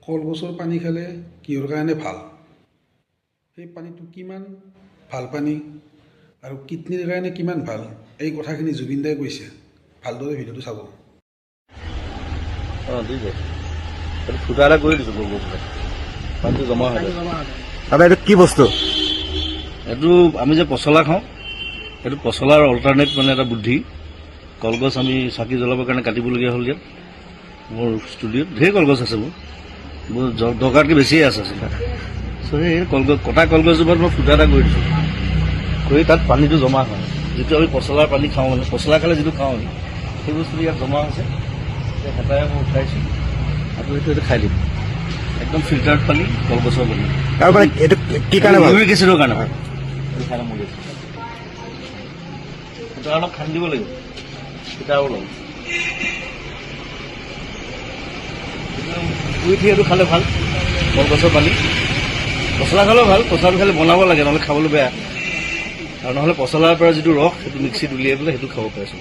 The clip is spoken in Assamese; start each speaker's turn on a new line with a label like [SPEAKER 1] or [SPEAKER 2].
[SPEAKER 1] কলগছৰ পানী খালে কিহৰ কাৰণে ভাল, সেই পানীটো কিমান ভাল পানী আৰু কিডনীৰ কাৰণে কিমান ভাল, এই কথাখিনি জুবিন দাই কৈছে। ভালদৰে ভিডিঅ'টো চাব।
[SPEAKER 2] অঁ, দি দে। এইটো ফুটা এটা কৰি দিছোঁ, গৰু ফুটা, পানীটো জমা হৈ যায়।
[SPEAKER 3] দাদা, এইটো কি বস্তু?
[SPEAKER 2] এইটো আমি যে পচলা খাওঁ, সেইটো পচলাৰ অল্টাৰনেট, মানে এটা বুদ্ধি। কলগছ আমি চাকি জ্বলাবৰ কাৰণে কাটিবলগীয়া হ'ল। ইয়াত মোৰ ষ্টুডিঅ'ত ঢেৰ কলগছ আছে, মোৰ মোৰ দৰকাৰতকৈ বেছিয়ে আছে আচলতে। চ' সেই কলগছ, কটা কলগছজোপাত মই ফুটা এটা কৰি দিছোঁ, কৰি তাত পানীটো জমা হয়। যিটো আমি পচলাৰ পানী খাওঁ, মানে পচলা খালে যিটো খাওঁ আমি, সেই বস্তুটো ইয়াত জমা হৈছে। এতিয়া হেতাৰে মই উঠাইছোঁ আৰু এইটো খাই দিম। একদম ফিল্টাৰ্ড পানী, কলগছৰ পানী।
[SPEAKER 3] আৰু মানে এইটো কি কাৰণে ভাল?
[SPEAKER 2] ইউৰিক এচিডৰ কাৰণে ভাল। এইটো খাই মৰি আছে। সেইটো অলপ খান্দিব লাগিব, তেতিয়া আৰু ওলাব। শুই উঠি এইটো খালে ভাল, কলগছৰ পানী। পচলা খালেও ভাল। পচলাটো খালি বনাব লাগে, নহ'লে খাবলৈ বেয়া। আৰু নহ'লে পচলাৰ পৰা যিটো ৰস, সেইটো মিক্সিত উলিয়াই পেলাই সেইটো খাব পাৰিছোঁ।